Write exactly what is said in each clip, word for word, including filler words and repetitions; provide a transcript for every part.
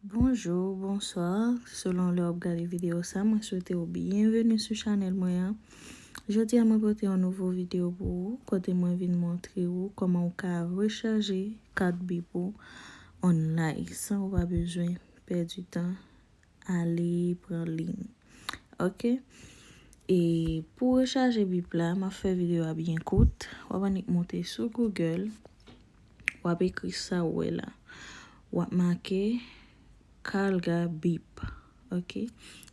Bonjou, bonswa, selon lè w ap gade videyo sa, mwen swete w byenveni sou chanèl mwen an. Jodi a mwen pote yon nouvo videyo pou ou, kote mwen vin montre ou kòman ou ka rechaje kat bip ou online san ou pa bezwen pèdi tan ale pran liy. Ok? E pou rechaje bip la, m ap fè videyo a byen kout. W ap annik monte sou Google, w ap ekri sa w wè la. W ap make Karga Bip. Ok?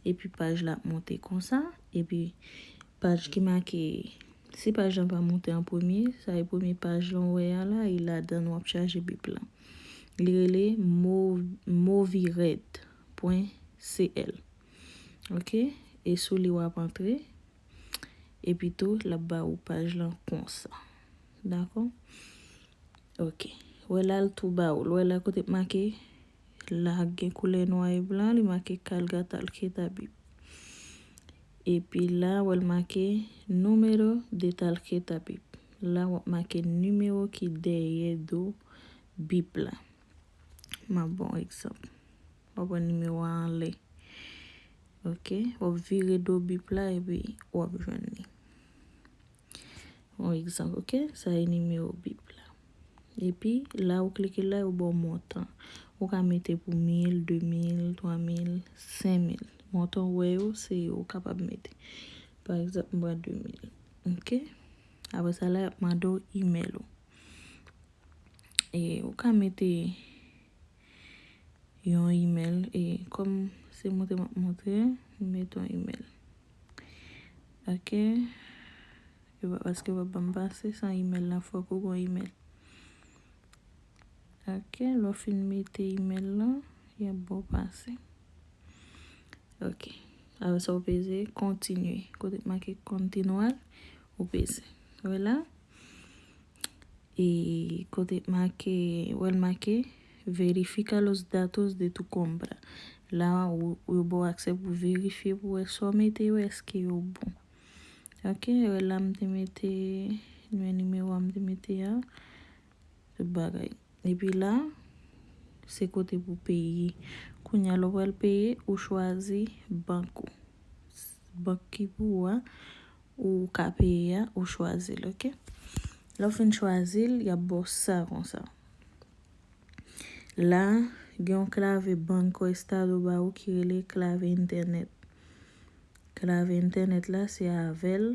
Epi paj la ap monte konsa. Epi paj ki make, si paj lan pa monte an premye, sa e premye paj lan w wè a la, e ladan w ap chaje bip lan. Li rele Mo- movired pwen C L. Ok? E sou li w ap antre. Epi tou, l ap ba ou paj lan konsa. Dakò? Ok. Wè la, l tou ba ou. Wè la kote k make, la gen koulè nwa e blan, li make Karga tarjeta bip. Epi la, wè l make Número de tarjeta bip. La, w ap make nimewo ki dèyè do bip la. M ap ba w egzanp. W ap wè nimewo a anlè. Ok, w ap vire do bip la epi w ap jwenn li. Yon egzanp, ok? Sa e nimewo bip la. Epi la ou klike la, yo ba w montan. Ou ka mete pou mil, de mil, twa mil, senk mil. Montan ou wè yo, se yo ou kapab mete. Pa egzanp, m pran de mil. Ok? Apre sa la, y ap mande w imèl ou. E ou ka mete yon imèl, e kòm se montre m ap montre, m met yon imèl. Ok. Yo pa, paske yo pa ban m pase san imèl la, fòk ou gon imèl. Ok, lè w fin mete imèl lan, y ap ba w pase. Ok. Apre sa, ou peze kontinye. Kote k make kontinuar, ou peze. Wè la? E kote k make, wè l make, verifica los datos de tu compra. La, ou, yo ba w aksè pou verifye, pou wè sa w mete yo, èske yo bon. Ok, wè la, m te mete, men nimewo a m te mete a, tout bagay. Epi la, se kote pou peye. Kounye a, lè w pral peye, ou chwazi bank ou. Bank ki pou ou a, ou ka peye a, ou chwazi l, ok? Lè w fin chwazi l, y ap ba w sa konsa. La, gen yon klave Banco Estado ba ou ki rele klave entènèt. Klave entènèt la, se avè l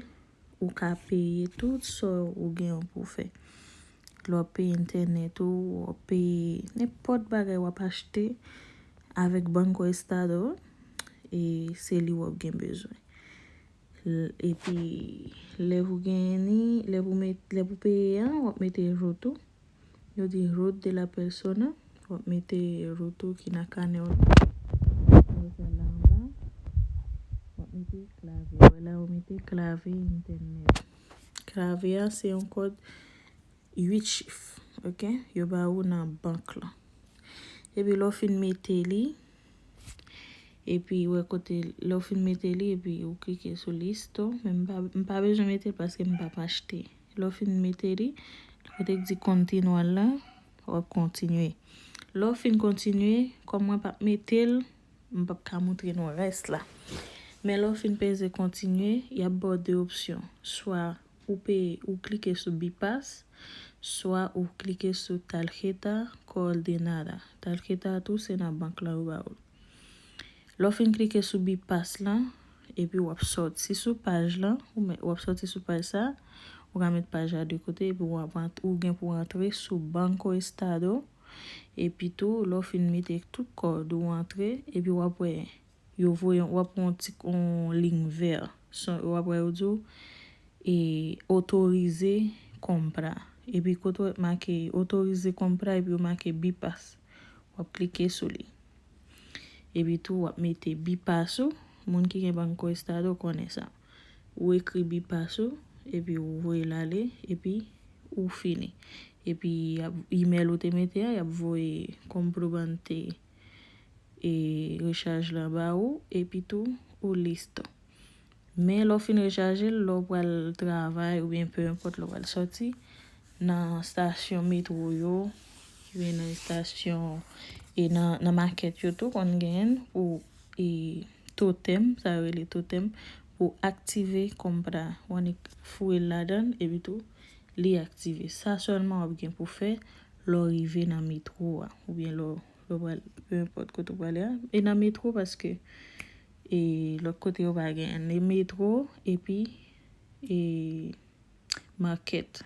ou ka peye tout sa ou gen pou fè. Lè w ap peye entènèt ou, w ap peye nenpòt bagay w ap achte avèk Banco Estado, e se li w ap gen bezwen. L- Epi, lè pou genyen ni, lè pou met, lè pou peye a, w ap mete RUT ou. Yo di RUT de la persona. W ap mete RUT ou ki nan kanè w la. Apre sa, la anba, w ap mete klave. Wè la, yo mete klave entènèt. Klave a, se yon kòd uit chif, ok? Yo ba ou nan bank lan. Epi lè w fin mete li, epi wè kote, lè w fin mete li, epi ou klike sou listo, men m pa, m pa bezwen mete l paske m p ap achte. Lè w fin mete li, kote k di kontinuar la, w ap kontinye. Lè w fin kontinye, kòm mwen p ap mete l, m p ap ka montre nou rès la. Men lè w fin peze kontinye, y ap ba w de opsyon. Swa ou peye, ou klike sou Bipass, swa ou klike sou Tarjeta Coordenada. Tarjeta a tou, se nan bank lan yo ba ou l. Lè w fin klike sou Bipass lan, epi w ap sòti sou paj lan, ou mèt, w ap sòti sou paj sa, ou ka met paj la de kote, epi w ap ant- ou gen pou antre sou Banco Estado, epi tou, lè w fin mete tout kòd ou antre, epi w ap wè, yo voye, w ap wè yon ti, yon liy vè, w ap wè yo di w, e, autorize compra. Epi kote w make autorize compra, epi yo make Bipass. W ap klike sou li. Epi tou, w ap mete Bipass ou. Moun ki gen Banco Estado konnen sa. Ou ekri Bipass ou, epi ou voye l ale, epi ou fini. Epi, y ap, imèl ou te mete a, y ap voye comprovante e rechaj lan ba ou, epi tou ou listo. Men lè w fin rechaje l, lè w pral travay oubyen pe enpòt lè w pral sòti, nan estasyon metwo yo, Oubyen nan estasyon e nan, nan makèt yo tou konn genyen pou e totem, sa yo rele totem, pou aktive kòm pa ta. W annik foure l ladan l epi tou li aktive. Sa sèlman w ap gen pou fè lè w rive nan metwo a oubyen lè w, lè w pral, pe enpòt kote w prale a. E nan metwo paske e lòt kote yo pa genyen. Nan metwo epi e makèt.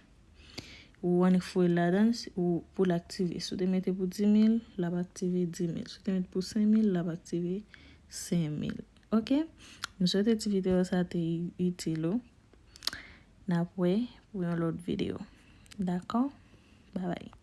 Ou annik foure l ladan l pou l aktive. Si w te mete pou dimil, l ap aktive dimil. Si w te mete pou senmil, l ap aktive senmil. Oke? M swete ti videyo sa te itil ou. N ap wè pou yon lòt videyo. Dakò? Babay.